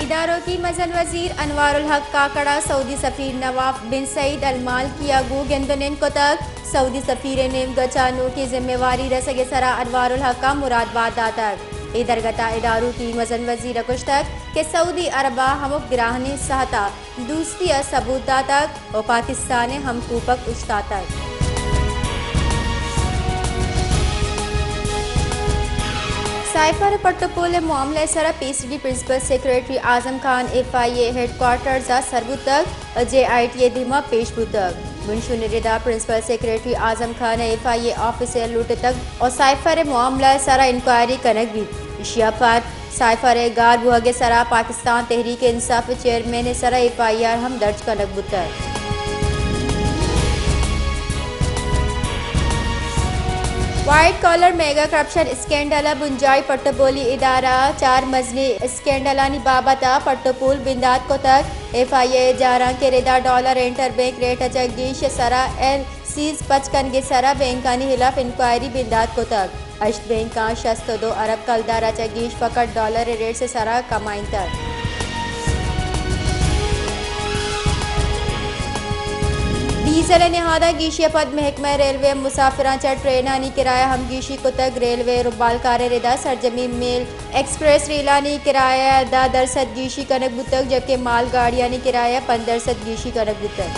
داروکی مزن وزیر انوار الحق کاکڑ ءَ سعودی سفیر نواف بن سعید المالکی ءَ گوں گند ءُ نند کتگ۔ سعودی سفیر ءِ نیمگ ءَ چہ نوکیں ذمہ واری رسگ ءِ سرا انوار الحق ءَ مراد بات داتگ۔ اے درگت ءَ داروکی مزن وزیر ءَ گوشتگ کہ سعودی عرب ءَ ہمک گرانیں ساھت ءَ دوستی ءِ ثبوت داتگ ءُ پاکستان ءِ ہمکوپگ اوشتاتگ۔ سائفر ءِ پٹ ءُ پول ءِ معاملہ ءِ سرا پیسریگیں principal secretary Azam Khan F I a head quarters ءَ سر بوتگ ءُ جے آئی ٹی ءِ دیما پیش بوتگ۔ بنشون ءِ ردا پرنسپل سیکرٹری اعظم خان ءَ ایف آئی اے آفیسر لوٹتگ ءُ سائفر ءِ معاملہ ءِ سرا انکوائری کنگ بیت۔ ایشی ءَ پد سائفر ءِ گار بوھگ ءِ سرا پاکستان تحریک انصاف ءِ چیئرمین ءِ سرا ایف آئی آر ہم درج کنگ بوتگ۔ White collar mega corruption scandal ءِ بنجاہی پٹ ءُ پولی ادارہ ءَ چار مزنیں اسکینڈلانی بابت ءَ پٹ ءُ پول بندات کتگ۔ ایف آئی اے ءِ جارانک ءِ ردا ڈالر انٹر بینک ریٹ ءَ چہ گیش ءِ سرا ایل سیز پچ کنگ ءِ سرا بینکانی ہلاف انکوائری بندات کتگ۔ ہشت بینکاں شست ءُ دو ارب کلدار ءَ چہ گیش فقط ڈالر ءِ ریٹس ءِ سرا کمائینتگ۔ ڈیزل ءِ نہاداں گیشی ءَ پد محکمہ ریلوے ءَ مسافراں چہ ٹرینانی کرایہ ہم گیشی کتگ۔ ریلوے ءِ رمبالکار ءِ ردا سرجمیں میل ایکسپریس ریلانی کرایہ ءَ دہ درسد گیشی کنگ بوتگ، جبکہ مال گاڑیانی کرایہ ءَ پنچ درسد گیشی کنگ بوتگ۔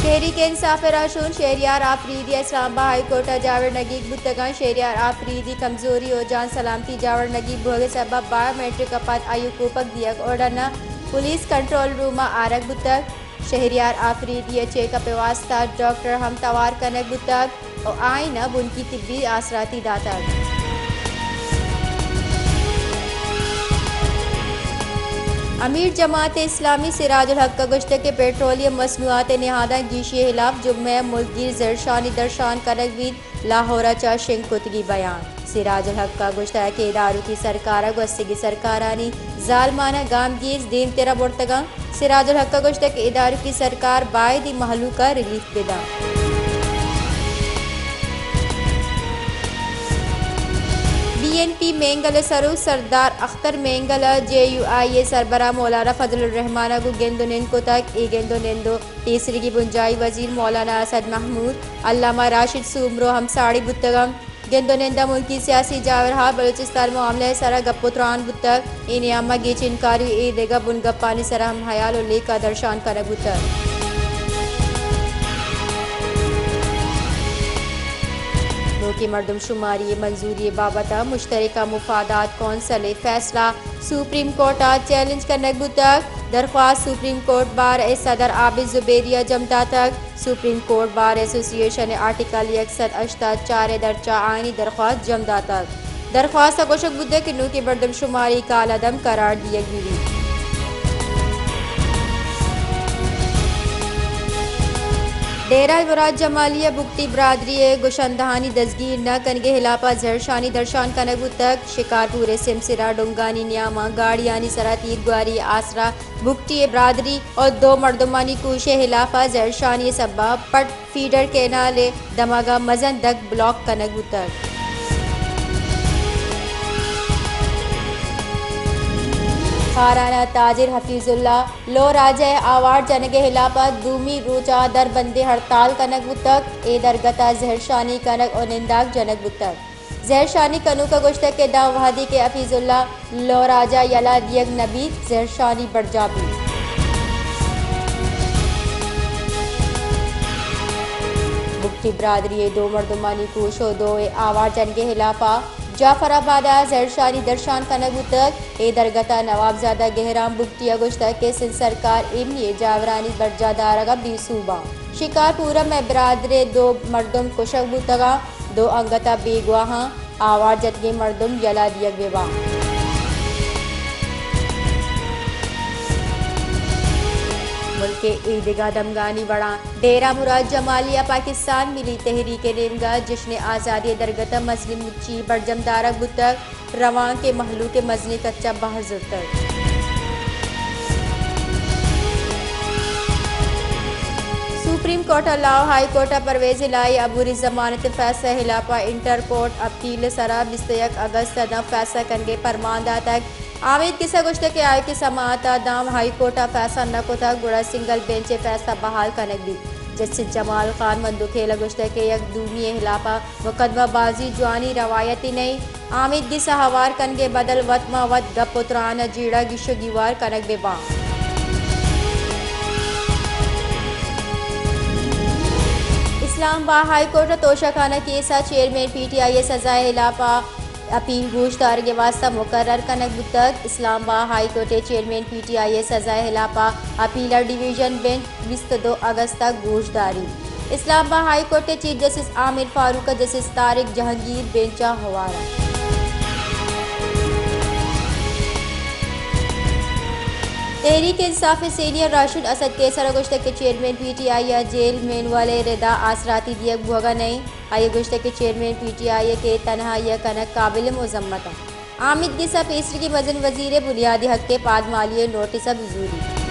تحریک انصاف ءِ رہشون شہریار آفریدی اسلام آباد ہائی کورٹ ءَ جاور نگیگ بوتگ انت۔ شہریار آفریدی کمزوری ءُ جان سلامتی جاور نگیگ بوھگ ءِ سبب بایومیٹرک ءَ پد آئی ءَ کوپگ دیگ اورڈر ءَ پولیس کنٹرول روم ءَ آرگ بوتگ۔ شہریار آفریدی ءِ چیک اپ ءِ واستہ ڈاکٹر ہم توار کنگ بوتگ ءُ آئی ءَ بنکی طبی آسراتی داتگ۔ امیر جماعت اسلامی سراج الحق ءَ گوشتگ کہ پیٹرولیم مصنوعات ءِ نہاداں گیشی ءِ ہلاف جمعہ ءَ ملکگیر زہرشانی درشان کنگ بیت۔ لاہور ءَ چہ شنگ کتگی بیان۔ سراج الحق ءَ گوشتگ کہ داروکی سرکار ءَ گوستگیں سرکارانی زالماناں گامگیج دیمتر ءَ برتگ انت۔ سراج الحق ءَ گوشتگ کہ داروکی سرکار بایدیں مہلوک ءَ ریلیف بدنت۔ بی این پی مینگل ءِ سروک سردار اختر مینگل ءَ جے یو آئی ءِ سربراہ مولانا فضل الرحمان ءَ گوں گند ءُ نند کتگ۔ اے گند ءُ نند ءَ پیسریگیں بنجاہی وزیر مولانا اسد محمود، علامہ راشد سومرو ہم ساڑی بوتگ انت۔ گند ءُ نند ءَ ملکی سیاسی جاورہاں بلوچستان معاملہ ءِ سرا گپ ءُ تران بوتگ۔ اے نیام ءَ گیچینکاری ءُ اے دگہ بنگپانی سرا ہم ہیال ءُ لیکہ درشان کنگ بوتگ۔ نوکیں مردم شماری ءِ منظوری ءِ بابت ءَ مشترکہ مفادات کونسل ءِ فیصلہ سپریم کورٹ ءَ چیلنج کنگ بوتگ۔ درخواست سپریم کورٹ بار ءِ صدر عابد زبیری ءَ جم داتگ۔ سپریم کورٹ بار ایسوسی ایشن ءِ آرٹیکل یک سد ہشتاد چار ءِ درچ ءَ آئینی درخواست جم داتگ۔ درخواست ءَ گوشگ بوتگ کہ نوکیں مردم شماری کالعدم قرار دیگ بہ بیت۔ ڈیرہ المراد جمالی ءَ بگٹی برادری ءِ گشندہانی دزگیر نہ کنگ ءِ ہلاپ ءَ زہرشانی درشان کنگ بوتگ۔ شکارپور ءِ سمسرا ڈونگانی نیام ءَ گاڑیانی سرا تیرگواری ءِ آسرا بگٹی ءِ برادری ءُ دو مردمانی کوش ءِ ہلاپ ءَ زہرشانی ءِ سبب پٹ فیڈر کینال ءِ دمگ ءَ مزن دگ بلاک کنگ بوتگ۔ خاران ءَ تاجر حفیظ اللہ لوہ راجہ ءِ آوار جنگ ءِ ہلاپ ءَ دومی روچ ءَ دربندیں ہڑتال کنگ بوتگ۔ اے درگت ءَ زہرشانی کنگ ءُ ننداک جنگ بوتگ۔ زہرشانی کنوک ءَ گوشتگ کہ داں وہدی کہ حفیظ اللہ لوہ راجہ یلہ دیگ نہ بیت، زہرشانی برجاہ بیت۔ بگٹی برادری ءِ دو مردمانی کوش ءُ دو ءِ آوار جنگ ءِ ہلاپ ءَ جعفر آباد ءَ زہرشانی درشان کنگ بوتگ۔ اے درگت ءَ نوابزادہ گہرام بگٹی ءَ گوشتگ کہ سندھ سرکار ایمنی ءِ جاورانی برجاہ دارگ ءَ بے سوب انت۔ شکارپور ءَ مئے برادر ءِ دو مردم کشگ بوتگ انت، دو انگت ءَ بیگواہ انت۔ آوار جتگیں مردم یلہ دیگ بہ بنت۔ ملک ءِ اے دگہ دمگانی وڑاں ڈیرہ مراد جمالی ءَ پاکستان ملی تحریک ءِ نیمگ ءَ جشن آزادی ءِ درگت ءَ مزنیں مچی برجم دارگ بوتگ۔ روانک ءِ مہلوک ءِ مزنیں کچ ءَ بہر زرتگ۔ سپریم کورٹ ءَ لاہور ہائی کورٹ ءَ پرویز الہی ءِ عبوری ضمانت ءِ فیصلہ ءِ ہلاپ ءَ انٹر کورٹ اپیل ءِ سرا بیست ءُ یک اگست ءَ داں فیصلہ کنگ ءِ پرمان داتگ۔ آمید گس ءَ گوشتگ کہ آئی ءِ سماعت ءَ داں ہائی کورٹ ءَ فیصلہ نہ کتگ گڑا سنگل بینچ ءِ فیصلہ بحال کنگ بیت۔ جسٹس جمال خان مندوخیل ءَ گوشتگ کہ یک دومی ءِ ہلاپ ءَ مقدمہ بازی جوانی روایتے نہ انت۔ آمید گس ءَ ہوار کنگ ءِ بدل وت ماں وت گپ ءُ تران ءِ جیڑہ گیش ءُ گیوار کنگ بہ باں۔ اسلام آباد ہائی کورٹ ءَ توشہ خانہ کیس ءِ چیئرمین پی ٹی آئی ءِ سزا ءِ ہلاپ ءَ اپیل گوش دارگ ءِ واستہ مقرر کنگ بوتگ۔ اسلام آباد ہائی کورٹ ءِ چیئرمین پی ٹی آئی ءِ سزا ءِ ہلاپ ءَ اپیل ءِ ڈویژن بینچ بیست ءُ دو اگست ءَ گوش داریت۔ اسلام آباد ہائی کورٹ ءِ چیف جسٹس عامر فاروق ءَ جسٹس طارق جہانگیر بینچ ءَ ہوار اَت۔ تحریک انصاف ءِ سینئر رہشون اسد قیصر ءَ گوشتگ کہ چیئرمین پی ٹی آئی ءَ جیل مینول ءِ ردا آسراتی دیگ بوگ ءَ نہ انت۔ آئی ءَ گوشتگ کہ چیئرمین پی ٹی آئی ءِ کہ تنہائی ءَ کنگ قابل مذمت انت۔ آمید گس ءَ پیسریگیں مزن وزیر ءِ بنیادی حق ءِ پادمالی ءِ نوٹس ءَ بزوریت۔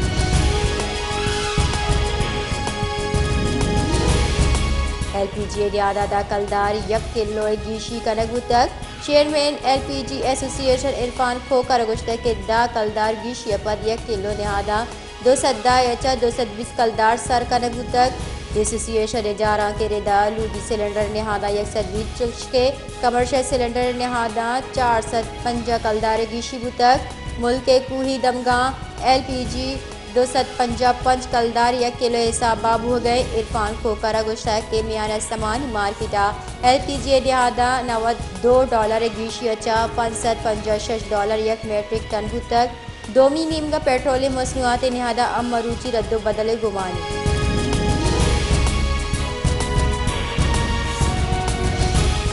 ایل پی جی ءِ نہاد ءَ دہ کلدار یک کلو ءِ گیشی کنگ بوتگ۔ چیئرمین ایل پی جی ایسوسی ایشن عرفان کھوکھر ءَ گوشتگ کہ دہ کلدار گیشی ءَ پد یک کلو نہاد ءَ دو سد دہ ءَ چہ دو سد بیست کلدار سر کنگ بوتگ۔ ایسوسی ایشن ءِ جارانک ءِ ردا لوگی سلنڈر ءِ نہاد ءَ یک سد بیست، چوشکہ کمرشل سلنڈر ءِ نہاد ءَ چار سد پنجاہ کلدار ءِ گیشی بوتگ۔ ملک ءِ کوہی دمگاں ایل پی جی دو سد پنجاہ پنچ کلدار یک کلو ءِ حساب ءَ بوگ ءَ انت۔ عرفان کھوکھر ءَ گوشتگ کہ میان استمانی مارکیٹ ءَ ایل پی جی ءِ نہاد ءَ نود دو ڈالر ءِ گیشی ءَ چہ پنچ سد پنجاہ شش ڈالر یک میٹرک ٹن بوتگ۔ دومی نیمگ ءَ پیٹرولیم مصنوعات ءِ نہاد ءَ ہم مروچی رد ءُ بدل ءِ گمان انت۔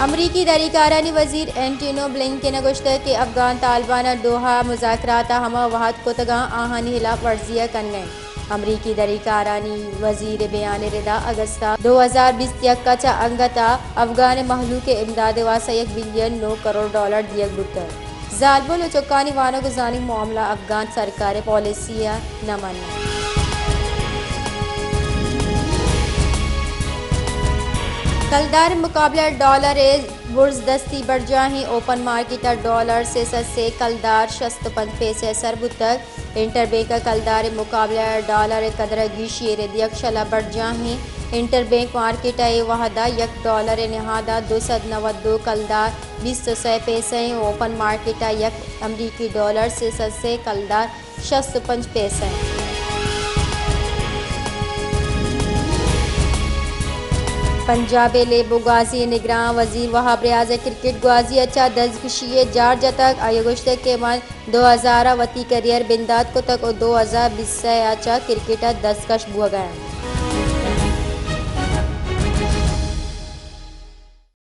امریکی دری کارانی وزیر اینٹینو بلنکن ءَ گوشتگ کہ افغان طالبان ءَ دوحہ مذاکرات ءَ ہما وہد کتگ آں آہانی ہلاپ ورزی ءَ کنگ ءَ انت۔ امریکی دری کارانی وزیر ءِ بیان ءِ ردا اگست ءِ دو ہزار بیست یک ءَ چہ انگت ءَ افغان مہلوک ءِ امداد ءِ واستہ یک بلین نو کروڑ ڈالر دیگ بوتگ۔ زالبول ءُ چکانی وانگ ءُ زانگ معاملہ افغان سرکار ءِ پالیسی ءِ نہ من انت۔ کلدار ءِ مقابلہ ءَ ڈالر ءِ برز دستی برجاہیں۔ اوپن مارکیٹ ءَ ڈالر سے سد سے کلدار شست ءُ پنچ پیسہ ءَ سر بوتگ۔ انٹر بینک ءَ کلدار ءِ مقابلہ ءَ ڈالر ءِ قدر ءَ گیشی ءِ رد یک شل ءَ برجاہیں۔ انٹر بینک مارکیٹ ءَ اے وہد ءَ یک ڈالر ءِ نہاد ءَ دو سد نود دو کلدار بیست ءُ سئے پیسہ ایں۔ اوپن مارکیٹ ءَ یک امریکی ڈالر سے سد سے کلدار شست ءُ پنچ پیسہ ایں۔ پنجاب ءِ لیب ءُ گوازی ءِ نگراں وزیر وہاب ریاض ءَ کرکٹ گوازی ءَ چہ دزکشی ءِ جار جتگ۔ آئی ءَ گوشتگ کہ من دو ہزار ءَ وتی کیریئر بندات کتگ ءُ دو ہزار بیست ءَ چہ کرکٹ ءَ دزکش بوگ ءَ آں۔